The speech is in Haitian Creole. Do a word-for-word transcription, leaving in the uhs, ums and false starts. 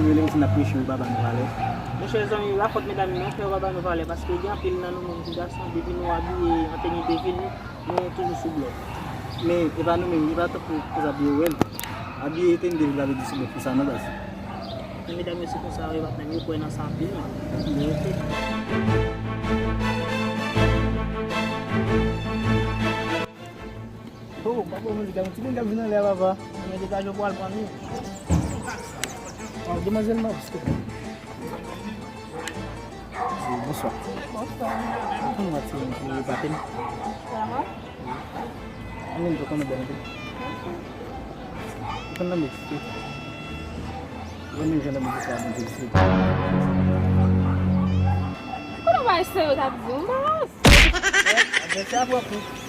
Rele nou si n ap preche, yo pa ba nou valè. Monchè zanmi, pa fòt medam yo non, fè yo pa ba nou valè, paske gen anpil nan nou menm ki gason, depi nou abiye an teni de vil, nou, nou toujou sou blòf. Men e pa nou menm, e pa tankou koz abiye wè n. Abiye teni de vil la vle di sou blòf, se sa non baz. Men medam yo se konsa yo ye, patnè m, yo kwè nan sa anpil non. Yo te. Oh, papa, mwen di, yon timoun k ap vin anlè a, papa. Mwen degaje pou al pran li. Oh, demwazèl Mars. Bonswa. Bonswa. Mwen konn wè timoun pou repape m. Kòman? Mwen menm tou konnen bèl anpil. Ou konn nan medite. Ou konn menm jan nan medite a, bon, medite. Konnen w pa serye w t ap di, m pa. Ajan sa pwòp tou.